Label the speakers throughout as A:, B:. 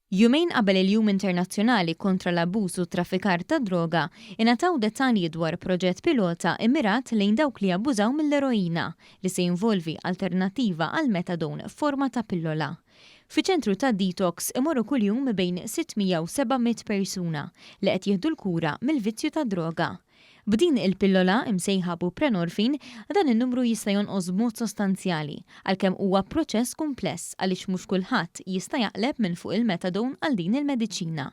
A: Jumejn qabel il-Jum Internazzjonali kontra l-Abbuż u t-Traffikar tad-Droga, ingħataw dettalji dwar proġett pilota immirat lejn dawk li jabbużaw mill-eroina, li se jinvolvi alternattiva għall-methadone f'forma ta' pillola. Fiċ-ċentru tad-detox imorru kuljum bejn 600 u 700 persuna li qed jieħdu l-kura mill-vizzju tad-droga. B'din il-pillola, imsejħa buprenorphine, dan in-numru jista' jonqos b'mod sostanzjali, għalkemm huwa proċess kumpless għaliex mhux kulħadd jista' jaqleb minn fuq il-methadone għal din il-mediċina.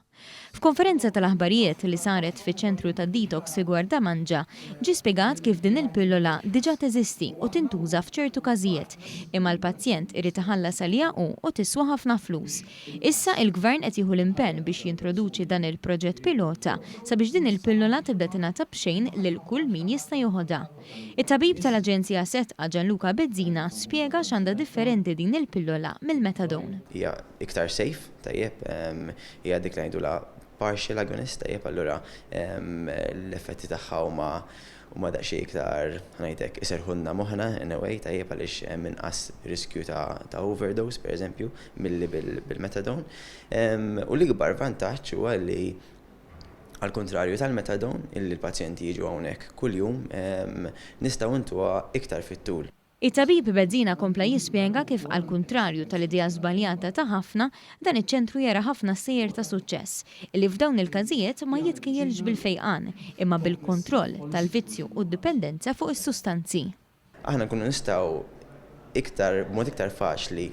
A: F'konferenza tal-aħbarijiet li saret fiċ-ċentru tad-detox fi Gwardamanġa, ġie spjegat kif din il-pillola diġà teżisti u tintuża f'ċertu każijiet, imma l-pazjent irid iħallas għaliha hu u tiswa ħafna flus. Issa il-Gvern qed jieħu l-impenn biex jintroduċi dan il-proġett pilota sabiex din il-pillola tibda tingħata b'xejn lil kull min jista' joħodha. It-tabib tal-Aġenzija Sedqa Gianluca Bezzina spjega x'għandha differenti din il-pillola mill-methadone.
B: Hija iktar safe, tajjeb, hija dik li ngħidulha partial agonist, tajjeb, allura l-effetti tagħha huma huma daqsxejn iktar, ħa ngħid hekk, iserrħulna moħħna in a way, tajjeb għaliex hemm inqas riskju ta' overdose, pereżempju, milli bil-methadone. U l-ikbar vantaġġ huwa li għall-kuntrarju tal-methadone, illi l-pazjenti jiġu hawnhekk kuljum, nistgħu ntuha iktar fit-tul.
A: It-tabib Bezzina kompla jispjega kif għall-kuntrarju tal-idea żbaljata ta' ħafna, dan iċ-ċentru jara ħafna stejjer ta' suċċess, illi f'dawn il-każijiet ma jitkejjelx bil-fejqan, imma bil-kontroll tal-vizzju u d-dipendenza fuq is-sustanzi.
B: Aħna nkunu nistgħu iktar, b'mod iktar faċli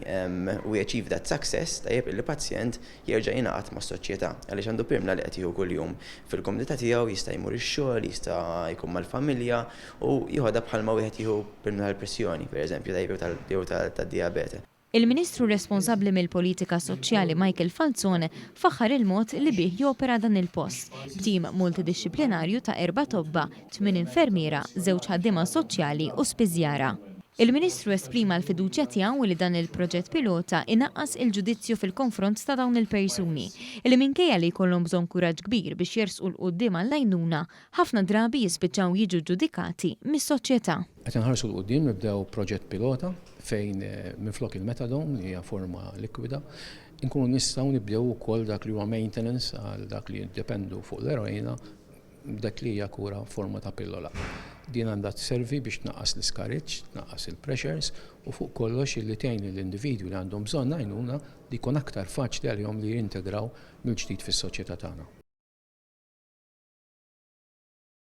B: we achieve that success, tajjeb, illi pazjent jerġa' jingħaqad mas-soċjetà għaliex għandu pirmla li qed jieħu kuljum fil-kumdità tiegħu, jista' jmur ix-xogħol, jista' jkun mal-familja u jieħodha bħalma wieħed jieħu pirmla tal-pressjoni, pereżempju, tajjeb jew tad-dijabete.
A: Il-Ministru responsabbli mill-Politika Soċjali Michael Falzon faħħar il-mod li bih jopera dan il-post, b'tim multidixxiplinarju ta' erba' tobba, tmien infermiera, żewġ ħaddiema soċjali u spiżjara. Il-Ministru esprima l-fiduċja tiegħu li dan il-proġett pilota inaqqas il-ġudizzju fil-konfront ta' dawn il-persuni, li minkejja li jkollhom bżonn kuraġġ kbir biex jersqu 'l quddiem għall-għajnuna, ħafna drabi jispiċċaw jiġu ġġudikati mis-soċjetà.
C: Qed inħarsu 'l quddiem nibdew proġett pilota fejn minflok il-methadone li hija forma likwida, inkunu nistgħu nibdew ukoll dak li huwa maintenance għal dak li jiddependu fuq l-eroina dak li hija kura f'forma ta' pillola. Din għandha tservi biex tnaqqas l-iskariġġ, tnaqqas il-pressures u fuq kollox illi tgħin lill-individwi li għandhom bżonn għajnuna li jkun aktar faċli għalihom li jintegraw mill-ġdid fis-soċjetà tagħna.